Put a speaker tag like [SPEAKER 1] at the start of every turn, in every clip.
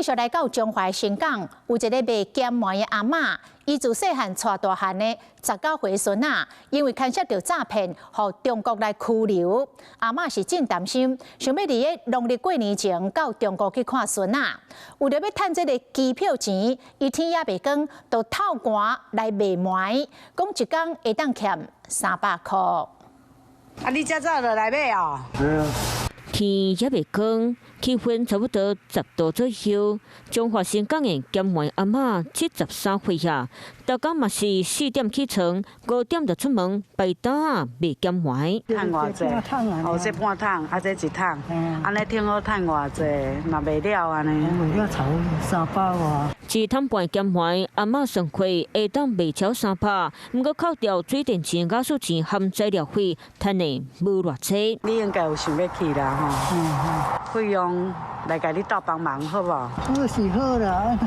[SPEAKER 1] 續來到彰化新港，有一个賣鹹糜的阿嬤，伊自細漢帶大漢的19歲孫仔，因為牽涉著詐騙，予中國來拘留。阿嬤是真擔心，想欲佇个農曆過年前到中國去看孫仔，為著欲趁這个機票錢，伊天猶未光，就透寒來賣糜，講一工會當儉300箍。
[SPEAKER 2] 啊，你遮早就來買哦？
[SPEAKER 3] 天猶未光，氣溫差不多10度左右。彰化新港的鹹糜阿嬤73歲啊，逐工嘛是4點起床，5點就出門擺擔仔賣鹹糜。
[SPEAKER 2] 趁偌濟？哦，這半桶，啊，這一桶，按呢挺好趁偌濟，嘛賣了按呢。
[SPEAKER 4] 賣了差300外。
[SPEAKER 3] 一桶半鹹糜，阿嬤算過會當賣超300，毋過扣掉水電錢、瓦斯錢含材料費，趁的無偌濟。
[SPEAKER 2] 你應該有想欲去啦，吼。費用來共你鬥幫忙，好無？
[SPEAKER 4] 好是好啦，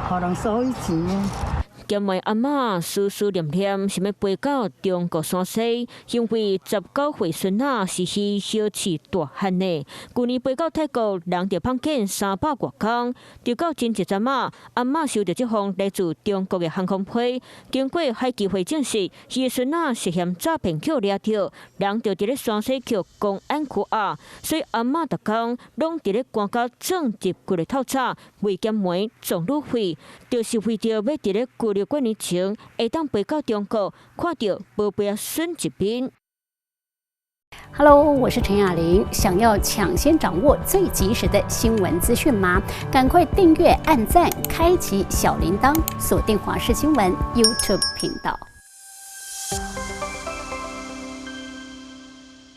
[SPEAKER 4] 予人收伊錢。
[SPEAKER 3] 鹹糜阿嬤思思念念，想欲飛到中國山西，因為19歲孫仔是彼小飼大漢的。舊年飛到泰國，人著放見300外工，直到前一陣仔，阿嬤收著這封來自中國的航空批，經過海基會證實，伊的孫仔涉嫌詐騙予掠著，人就佇咧山西予公安拘押，所以阿嬤逐工攏佇咧寒甲撞入骨的透早，賣鹹糜賺旅費，就是為著欲佇咧舊曆過年前會當飛到中國，看著寶貝仔孫一面。
[SPEAKER 5] Hello，我是陳雅玲。想要搶先掌握最及時的新聞資訊嗎？趕快訂閱、按讚、開啟小鈴鐺，鎖定華視新聞 YouTube 頻道。